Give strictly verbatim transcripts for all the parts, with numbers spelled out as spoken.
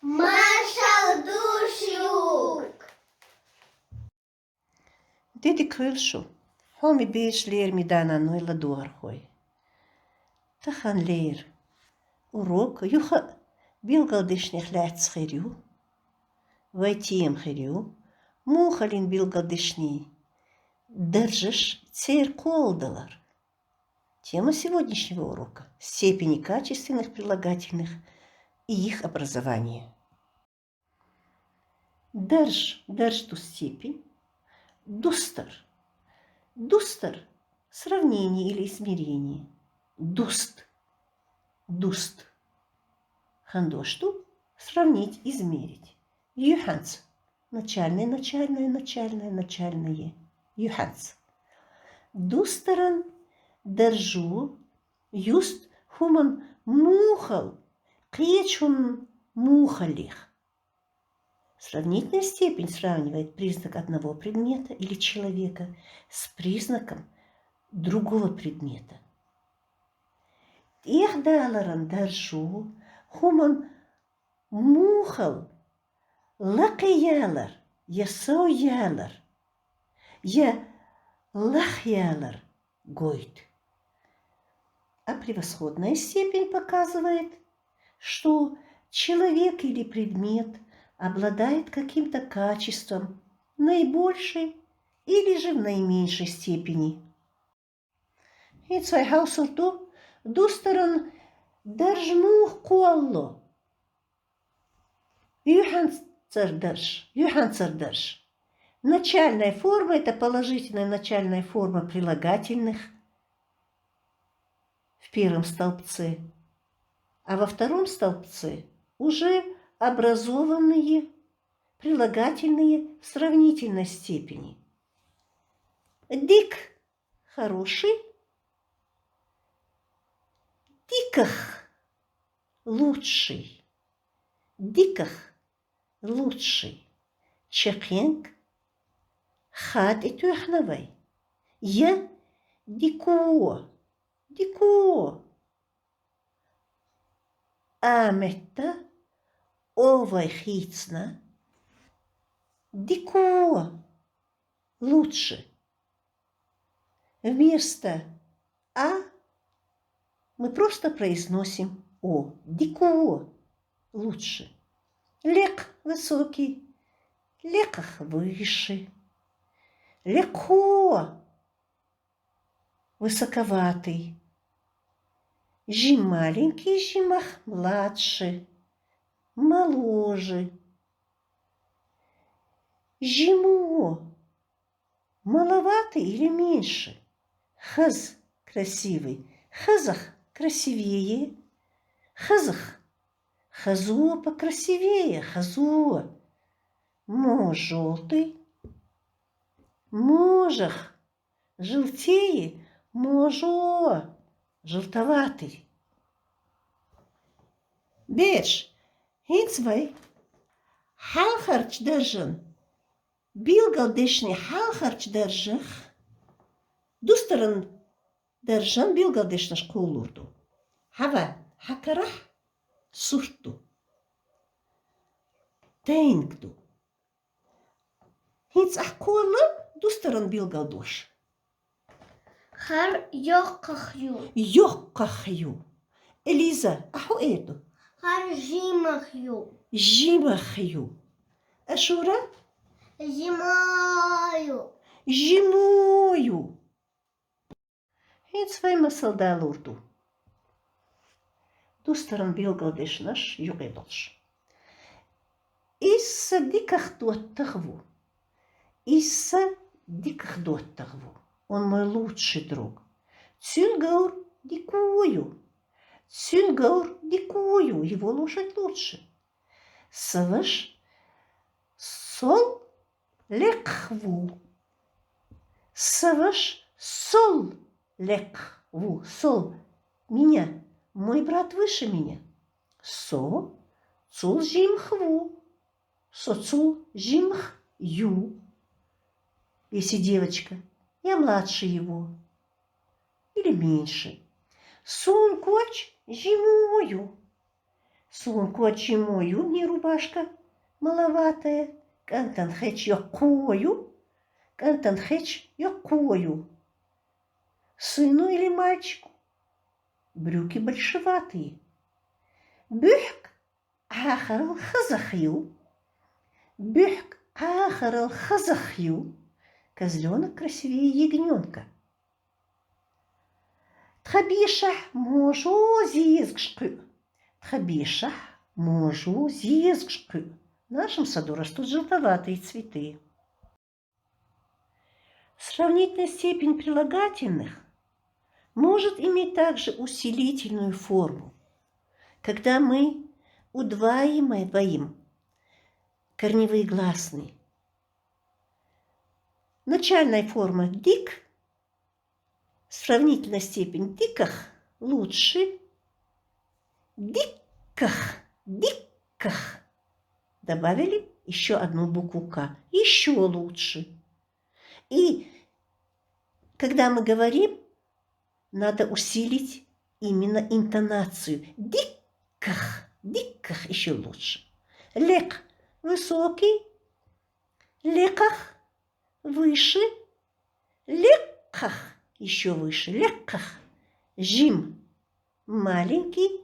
Маршал душ юк! Дика хуьлда шу, хьоме бераш, лераме да-наной, ладогӀархой. Таханлера урок юха а билгалдешнех лаьцна хир ю. Вай тема хир ю мухаллин билгалдешнийн даржаш, церан кхолладалар. Тема сегодняшнего урока: степени качественных прилагательных и их образование. Дарж, дарж ду степень. Дустар. Дустар — сравнение или измерение. Дуст. Дуст. Хандош ду сравнить, измерить. Юьхьанца. Начальное, начальное, начальное, начальное. Юьхьанца. Дустаран даржо юст хӀуман мухал кхечун мухаллех. Сравнительная степень сравнивает признак одного предмета или человека с признаком другого предмета. ТӀехдаларан даржо хӀуман мухал лакхе ялар я сов ялар, я лахъялар гойту. А превосходная степень показывает, что человек или предмет обладает каким-то качеством в наибольшей или же в наименьшей степени. ХӀинца вай хьовсур ду дустаран дарж муха кхоллало. Юьхьанцара дарж, юьхьанцара дарж. Начальная форма — это положительная начальная форма прилагательных в первом столбце, а во втором столбце уже образованные прилагательные в сравнительной степени. Дика — хороший, дикагӀа — лучший, дикагӀа — лучший. Чаккхенга ха тӀетоьхна вай. Я дико, дико. А метта о вай хийцна. Дико — лучше. Вместо а мы просто произносим о. Дико — лучше. Лекх — высокий, лекхагӀа — выше. Лекхо — высоковатый. Жим — маленький, жимагӀа — младше, моложе. Жимо — маловатый или меньше. ХазагӀа — красивый, хазагӀа — красивее. ХазагӀа — хазо — покрасивее, хазо. Мо — жёлтый, можагӀа — желтее, можо — желтоватый. Бераш, хӀинца вай хьалхарча даржан билгалдешнех, хьалхарча даржех, дустаран даржан билгалдешнаш кхоллалур ду. Хьава, хьа карахь сурт ду. Тайниг ду. ХӀинца ахь кхолла дустаран билгалдош. Хар йоккхагӀа ю. ЙоккхагӀа ю. Элиза, ахь хӀун эр ду? Хар жимагӀа ю. ЖимагӀа ю. Ашура? Жимо ю. Жимо ю. ХӀинца вай масал далур ду. Дустаран билгалдешнаш юкъе долуш. Иза сан дикагӀа доттагӀа ву. Иза сан дикагӀа доттагӀа ву. Он мой лучший друг. Цуьнан говр дико ю. Цуьнан говр дико ю. Его лошадь лучше. Сан ваша сол лекхагӀа ву. Сан ваша сол лекхагӀа ву. Сол. Меня. Мой брат выше меня. Со цул жимагӀа ву. Со цул жимагӀа ю. Если девочка, я младше его. Или меньше. Суна коч жимо ю. Суна коча жимо ю, мне рубашка маловатая. КӀантана хеча йоккхо ю. КӀантана хеча йоккхо ю. Сыну или мальчику брюки большеватые. Буьхк Ӏахарал хазах ю. Буьхк Ӏахарал хазах ю. Козлёнок красивее ягнёнка. Тха бешахь можо зезагаш кхуьу. Тха бешахь можо зезагаш кхуьу. В нашем саду растут желтоватые цветы. Сравнительная степень прилагательных может иметь также усилительную форму, когда мы удваиваем корневые гласные. Начальная форма дик, сравнительная степень диках лучше. Диках, диках. Добавили ещё одну букву К. Ещё лучше. И когда мы говорим, надо усилить именно интонацию. Диках, диках ещё лучше. Лек — высокий, леках — выше, лекхах — ещё выше, лекхах. Жим — маленький,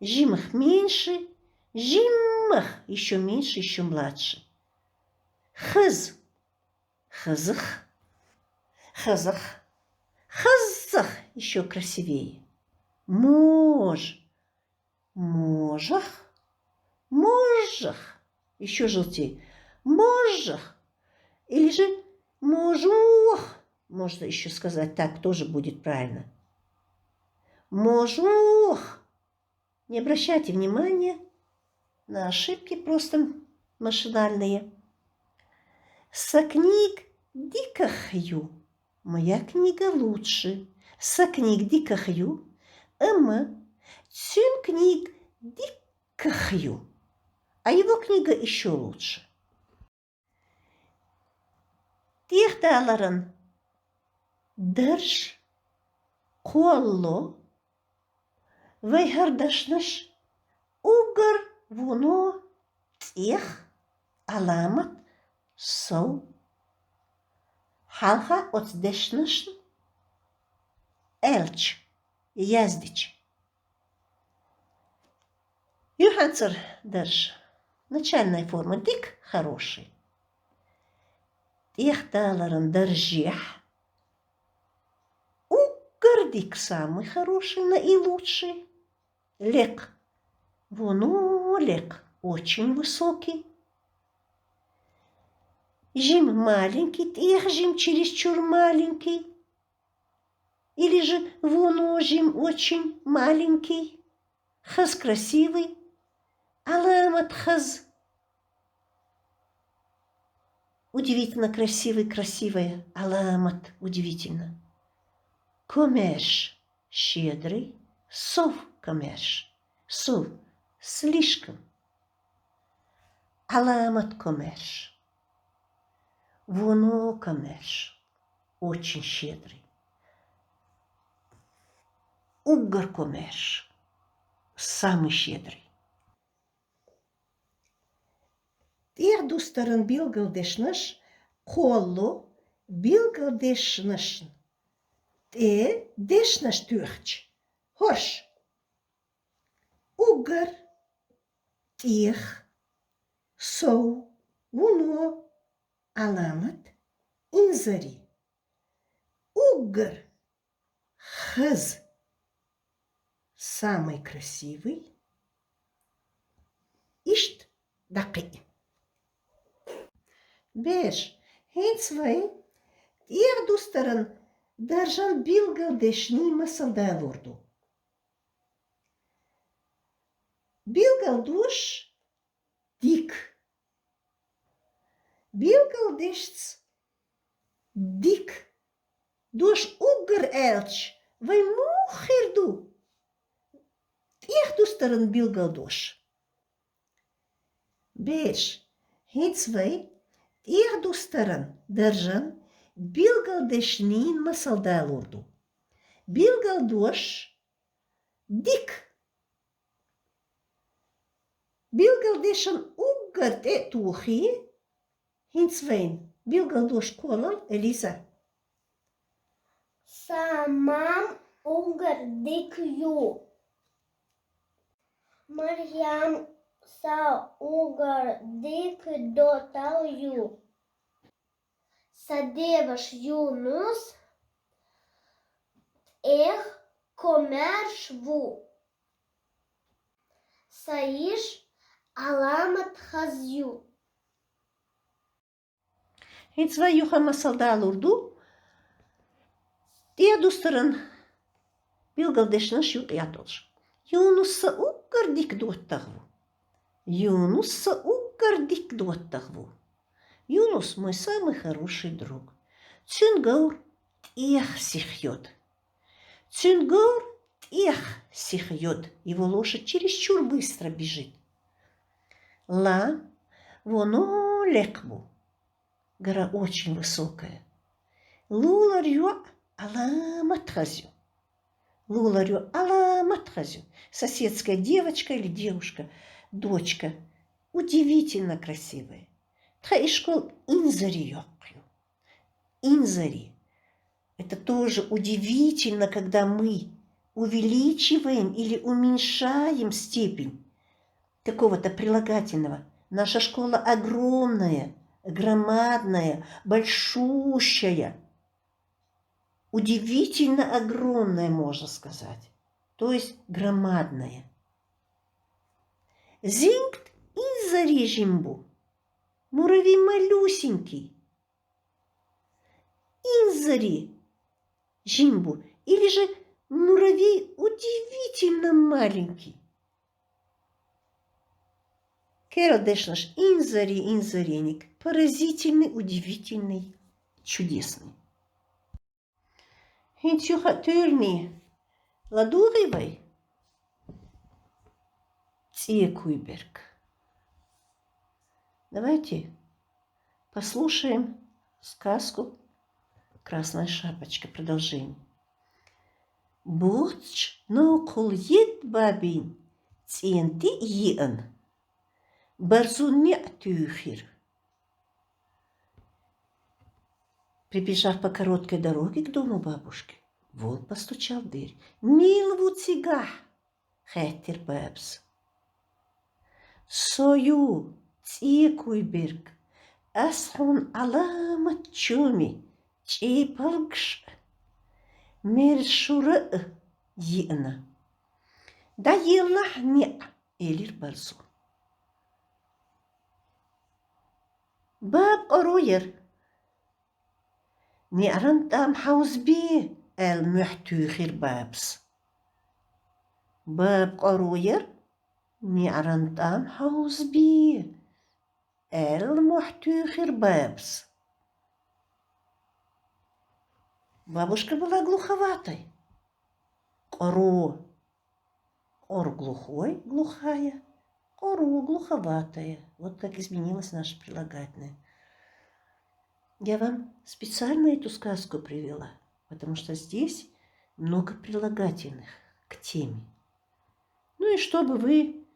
жимах — меньше, жиммах — ещё меньше, ещё младше. Хыз — хызах, хызах, хызах — ещё красивее. Мож — можах, можах — ещё желтей. Можах. Или же можух. Можно ещё сказать так, тоже будет правильно. Можух. Не обращайте внимания на ошибки, просто машинальные. Са книг диках ю. Моя книга лучше. Са книг диках ю. Амма цуьн книг диках ю. А его книга ещё лучше. ТӀехдаларан дарж кхоллало вай хӀара дешнаш: уггар, вуно, тӀех, Ӏаламат, сов. Хьалха оцу дешнашна аьлча, яздича. Юьхьанцара дарж. Начальная форма дик, хороший. ТӀехдаларан даржехь уггар дик, самый хороший, наилучший. Лекх, вуно лекх, очень высокий. Жим, маленький, тӀех жим, чересчур маленький. Или же вуно жим, очень маленький. Хаз, красивый. Ӏаламат, хаз. Удивительно красивый, красивая. Ӏаламат, удивительно. Комаьрша, щедрый. Сов комаьрша. Сов, слишком. Ӏаламат комаьрша. Вуно комаьрша. Очень щедрый. Уггар комаьрша. Самый щедрый. ТӀех дустаран билгалдешнаш кхоллало билгалдешнашна тӀе дешнаш тоьхча. ХӀорш. Уггар, тӀех, сов, вуно, Ӏаламат, инзаре. Уггар, хаз, самый красивый. Иштта дӀакхиъ. Бераш, хӀинца вай тӀех дустаран даржан билгалдешнийн масал далор ду. Билгалдош дик. Билгалдешца дик дош уггар аьлча, вай муха хир ду тӀех дустаран билгалдош? Бераш, хӀинца вай тӀех дустаран даржан билгалдешнийн масал далор ду. Билгалдош дик. Билгалдешан уггар тӀе а тухий, хӀинца вайна билгалдош кхоллал, Элиза. Сан мам уггар дика ю. Марьям, са уггар дика доттагӀа ю. Са деваш Юнус тӀех комаьрша ву. Са йиша Ӏаламат хаза ю. ХӀинца вай юха масал далур ду. ТӀедустаран билгалдешнаш юкъе долуш. Юнус са уггар дика доттагӀа ву. Юнус са уггар дика доттагӀа ву. Юнус мой самый хороший друг. Цуьнан говр тӀех сиха йода. Цуьнан говр тӀех сиха йода. Его лошадь чересчур быстро бежит. Лам воно лекха бу. Гора очень высокая. Лулара йоӀ Ӏаламат хаза ю. Лулара йоӀ Ӏаламат хаза ю. Соседская девочка или девушка, дочка. Удивительно красивая. Тхан ишкол инзаре йоккха ю. Инзаре. Это тоже удивительно, когда мы увеличиваем или уменьшаем степень какого-то прилагательного. Наша школа огромная, громадная, большущая. Удивительно огромная, можно сказать. То есть громадная. Зингат инзаре жима бу. Муравей малюсенький. Инзаре жима бу. Или же муравей удивительно маленький. Керла дешнаш: инзаре, инзареник. Поразительный, удивительный, чудесный. ХӀинца юха а туьйранна ладугӀий вай? ЦӀе куйберг. Давайте послушаем сказку «Красная шапочка», продолжение. Боцчу новкъахула едда бабин цӀена тӀе а йиъна, барзун неӀ туьйхира. Прибежав по короткой дороге к дому бабушки, волк постучал в дверь. «Мила ву цигахь?» — хаьттира бабас. «Со ю, цӀе куйберг, ас хьуна Ӏаламат чоми, чӀепалгаш а, мерза шура а йиъна. ДӀаеллахь неӀ», — элира барзо. Баба къоро яра. «НеӀаран тӀам хьовзабе», — аьлла, мохь туьйхира бабас. Баба къоро яра. «НеӀаран тӀам хьовзабе», — аьлла, мохь туьйхира бабас. Бабушка была глуховатой. Къоро. Къор глухой, глухая. Къоро глуховатая. Вот как изменилось наше прилагательное. Я вам специально эту сказку привела, потому что здесь много прилагательных к теме. Ну и чтобы вы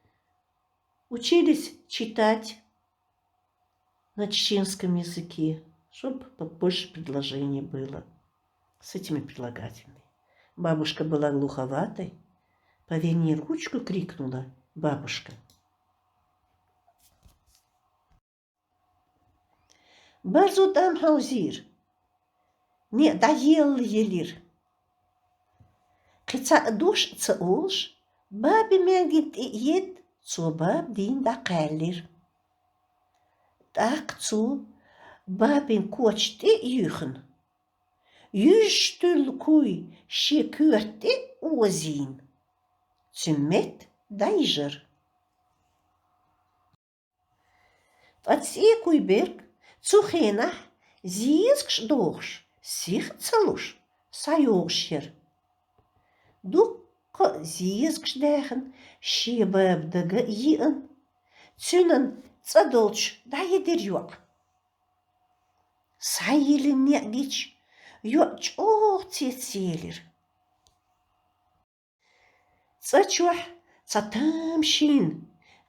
учились читать на чеченском языке, чтобы побольше предложений было с этими прилагательными. Бабушка была глуховатой, поверни ручку, крикнула бабушка. Барзо тӀам хьовзийра. НеӀ дӀаелла елира. Кхин цхьа а дош а ца олуш, бабин маьргина тӀе а едда, цо баба дийна дӀакхаьллира. ТӀаккха цо бабин коча тӀе а юьйхина, юьжаш туьллу куй шен коьрта тӀе а озийна, цуьнан метта дӀайижира. Ткъа цӀе куйберг цу хенахь зезагаш а дохуш, сиха а ца луш, схьайогӀуш яра. Дуккха а зезагаш даьхна, шен баба дага а йиъна, цуьнан цӀа долчу дӀайидира йоӀ. Схьайиллина неӀ гича, йоӀ чӀогӀа цецъелира. ЦӀа чохь цхьа тамашийна,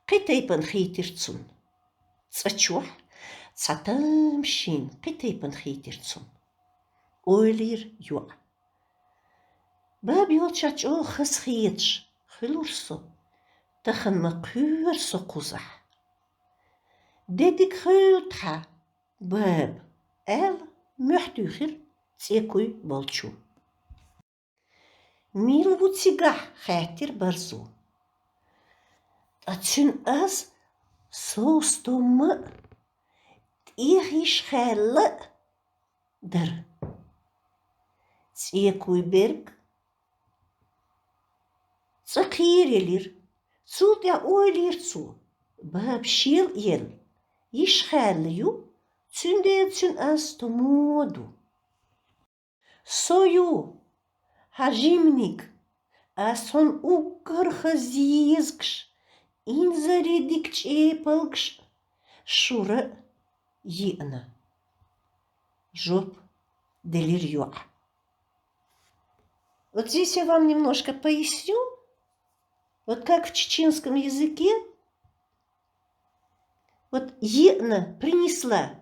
кхи тайпан хийтир цун. ЦӀа чухь цхьа тамашийна кхи тайпан хийтир цун. Ойла йир йоӀа. Баба йолча чӀоагӀа хазахеташ хуьлура со, тахан ма кхоьру со кхузахь. Де дика хуьлда хьа, баба, аьлла, мохь туьйхира ЦӀекуй болчо. Мила ву цигахь? — хаьттира Барзо. Ткъа цуьнан аз сов стомма а, тӀех йиш хаьлла а дара. ЦӀекуй берг цӀа кхераелира. Цул тӀаьхьа ойла йира цо: баба шел а елла, йиш хаьлла ю, цуьндела цуьнан аз стомма ду. Со ю, хьан жиманиг, аз хьуна уггар хаза езагаш, инзаре дика чӀепалгаш а, шура а йиъна, жоп делира йоӀа. Вот здесь я вам немножко поясню, вот как в чеченском языке, вот йиъна, принесла.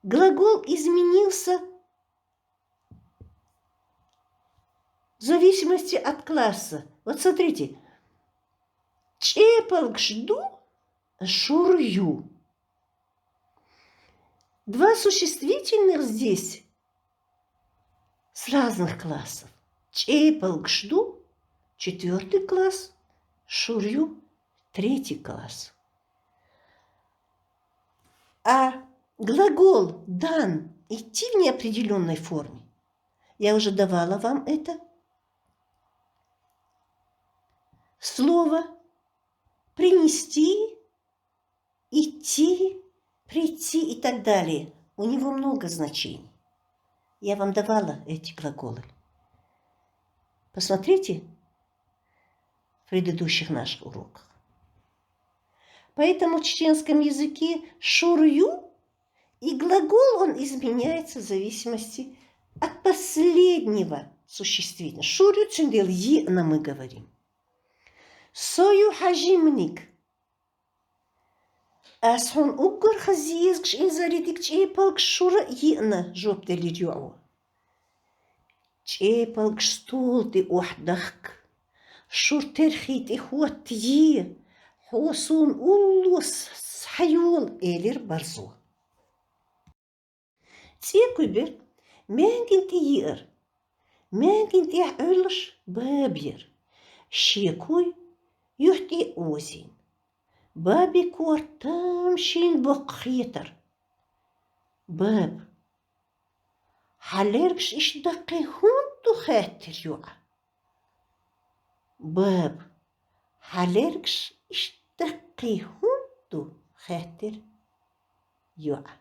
Глагол изменился в зависимости от класса. Вот смотрите. ЧӀепалгаш ду, шура ю. Два существительных здесь с разных классов. ЧӀепалгаш ду, четвёртый класс, шура ю, третий класс. А глагол дан, идти в неопределённой форме. Я уже давала вам это слово принести, идти, прийти и так далее. У него много значений. Я вам давала эти глаголы. Посмотрите в предыдущих наших уроках. Поэтому в чеченском языке шура ю, и глагол, он изменяется в зависимости от последнего существительного. Шура ю, цуьндела йиъна мы говорим. Со ю, хьан жиманиг. Аз хьуна уггар хаза езагаш, инзаре дика чӀепалгаш, шура а йиъна, жоп делира йоӀо. ЧӀепалгаш стола тӀе охьадахка, шура терхий тӀе хӀоттае, хьо суна улло схьайола, элира Барзо. ЦӀекуй берг маьнган тӀе еара. Маьнган тӀехь Ӏуьллуш баба яра. Шен куй юьхь тӀе озийна. Бабин корта тамашийна боккха хетар. Баба, хьан лергаш иштта даккхий хӀунда ду? — хаьттира йоӀа. Баба, хьан лергаш иштта даккхий хӀунда ду? — хаьттира йоӀа.